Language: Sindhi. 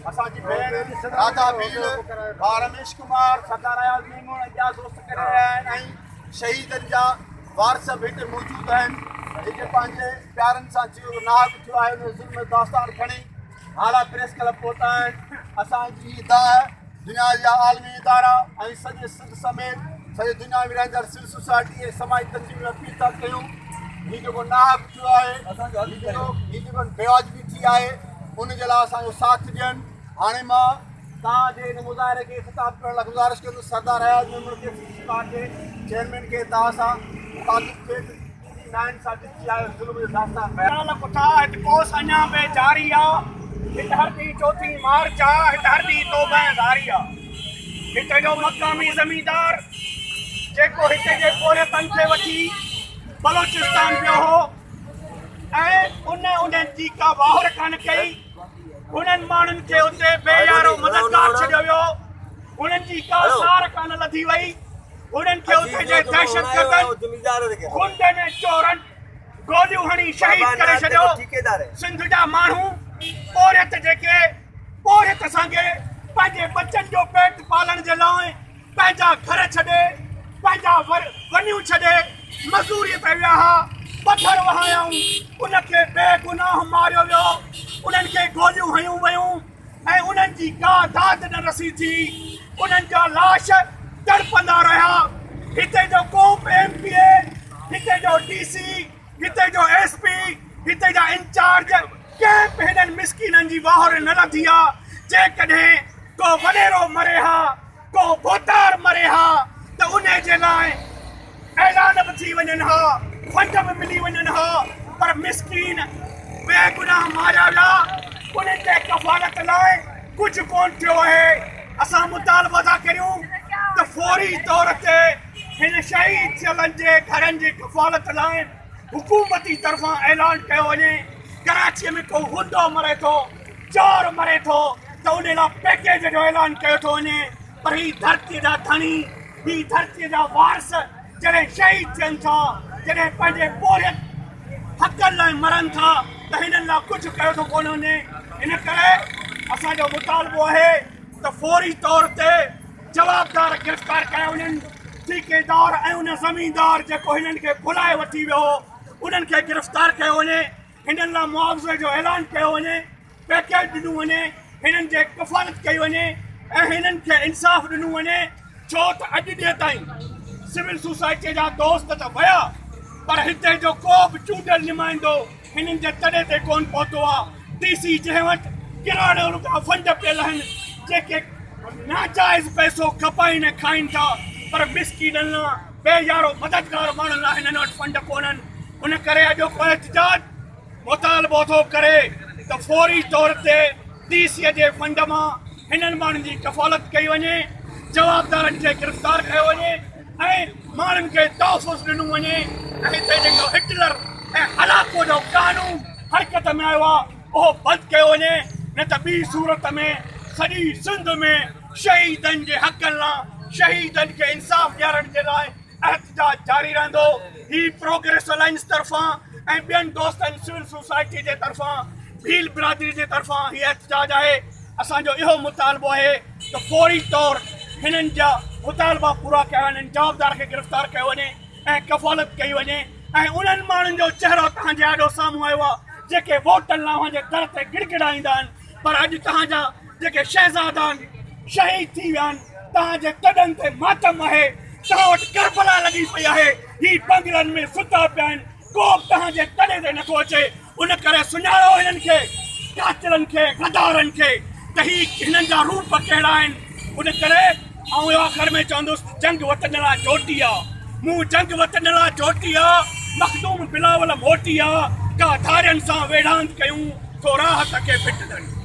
اسان جي ڀيڻ راڌا ڀيل، ڀاء رميش ڪمار، سردار اياز ميمڻ ۽ ٻيا دوست ڪري رهيا آهن ۽ شهيدن جا وارث به هتي موجود آهن جيڪي پنهنجي پيارن سان جيڪو ناحق ٿيو آهي ان ظلم جو داستان کڻي هالا پريس ڪلب پهتا آهن. اسان جي هي دانهن دنيا جا عالمي ادارا ۽ سڄي سنڌ سميت سڄي دنيا ۾ رهندڙ سول سوسائٽي ۽ سماجي تنظيمن ۾ اپيل ٿا ڪيون هي جيڪو ناحق ٿيو آهي هي جيڪو بيواجبي ٿي آهي ان جي لاء اسان جو ساٿ ڏين. هاڻي مان توهان جي ان مظاهري کي خطاب ڪرڻ لاء گذارش ڪندس سردار اياز ميمڻ کي سي جي چيئرمين کي توهان سان مخاطب ٿئي ته ٽي وي نائن سان ڏسي آيو ظلم جو داستان بيان. سال ڪٺا هت ڪوس اڃا به جاري آ هت هر ڏينهن چوٿين مارچ آ هت هر ڏينهن توبه ۽ زاري آ هت جو مقامي زميندار جيڪو هتي جي پورهيتن کي وٺي بلوچستان ويو هو ۽ ان انهن جي ڪا واهر ڪانه ڪئي انهن ماڻهن کي اتي بي يارو مددگار ڇڏيو ويو انهن جي ڪا سار ڪانه لڌي وئي انهن کي اتي جي دهشتگردن غنڊن ۽ چورن گوليون هڻي شهيد ڪري ڇڏيو سنڌ جا ماڻهو پورهيت جيڪي پورهيت سانگي پنهنجي ٻچن جو پيٽ پالڻ جي لاء پنهنجا گهر ڇڏي، پنهنجا ونيون ڇڏي مزوريء تي ويا ها، پٿر وهايائون، ان کي بي گناهه ماريو ويو، انهن کي گوليون هنيون ويون ۽ انهن جي ڪا داد نه رسي ٿي، انهن جا لاش تڙپندا رهيا، هتي جو ڪو به ايم پي اي، هتي جو ڊي سي، هتي جو ايس پي، هتي جا انچارج ڪنهن به هنن مسڪينن جي واهر نه لڌي آ، جيڪڏهن ڪو وڏيرو مري ها، ڪو ڀوتار مري ها ته انهي جي لاء اعلان به ٿي وڃن ها، فنڊ به ملي وڃن ها پر مسڪين بي گناهه ماريا ويا، انهن جي ڪفالت لاء ڪجهه ڪونه ٿيو آهي، اسان مطالبو ٿا ڪريون ته فوري طور تي هن شهيد ٿيلن جي گهرن جي ڪفالت لاء حڪومتي طرفان اعلان ڪيو وڃي، ڪراچي ۾ ڪو غنڊو مري ٿو، چور مري ٿو ته ان لاء پيڪيج جو اعلان ڪيو ٿو وڃي پر هي ڌرتي جا ڌڻي، هي ڌرتي جا وارث جڏهن شهيد ٿين ٿا، جڏهن پنهنجي پورهيت حقن لاء مرن ٿا ته هنن لاء ڪجهه ڪيو ٿو ڪونه وڃي. ان ڪري اسان جو مطالبو آهي ته فوري طور تي جوابدار گرفتار ڪيا وڃن، ٺيڪيدار ۽ ان زميندار جيڪو هنن کي ڀلائي وٺي ويو هو انهن کي گرفتار ڪيو وڃي. هنن لاء معاوضي جو اعلان ڪيو وڃي، پيڪيج ڏنو وڃي، هنن جي ڪفالت ڪئي وڃي ۽ هنن کي انصاف ڏنو وڃي ڇو ته اڄ ڏينهن تائين سول سوسائٽي جا دوست ته ويا پر هتي جو ڪو به چونڊيل نمائندو هنن جي تڏي تي ڪونه پهتو آ، ڊي سي جنهن وٽ ڪروڙين روپيا فنڊ پيل آهن جيڪي ناجائز پئسو کپائين ۽ کائين ٿا پر مسڪينن لاء بي يارو مددگار ماڻهن لاء هنن وٽ فنڊ ڪونهن. ان ڪري اڄوڪو احتجاج مطالبو ٿو ڪري ته فوري طور تي ڊي سي جي فنڊ مان هنن ماڻهن جي ڪفالت ڪئي وڃي، جوابدارن کي گرفتار ڪيو وڃي ۽ ماڻهن کي تحفظ ڏنو وڃي ۽ هتي جيڪو هٽلر ۽ هلاڪو جو قانون حرڪت ۾ آيو آهي اهو بند ڪيو وڃي نه ته ٻي صورت ۾ سڄي سنڌ ۾ شهيدن جي حقن لاء شهيدن کي انصاف ڏيارڻ جي لاء احتجاج جاري رهندو. هي پروگريس الائنس طرفان ۽ ٻين دوستن سول سوسائٽي جي طرفان ڀيل برادري جي طرفان هي احتجاج آهي. اسان جو اهو مطالبو آهي ته فوري طور هنن جا مطالبا پورا ڪيا وڃن، جوابدار کي گرفتار ڪيو وڃي ۽ ڪفالت ڪئي وڃي ۽ انهن ماڻهن جو چهرو توهان جي آڏو سامهون آيو آهي جيڪي ووٽن لاء اوهان جي در تي گڙگڙائيندا آهن پر اڄ توهان جا جيڪي شهزادا شهيد ٿي ويا آهن، توهان جي تڏن تي ماتم آهي، توهان وٽ ڪربلا لڳي پئي آهي، هي بنگلن ۾ ستا پيا آهن، ڪو به توهان جي تڏي تي نٿو اچي، ان ڪري سڃاڻو هنن کي، قاتلن کي، غدارن کي ته هي هنن جا روپ ڪهڙا آهن، ان ڪري آئون اهو آخر ۾ چوندس ته جنگ وطن لاء جوٽي آ، مون جنگ وطن لاء جوٽي آ، مخدوم بلاول موٽي آ، ڪا ڌارين سان ويڙهاند ڪيون، ٿو راحت کي ڀٽ ڌڻي.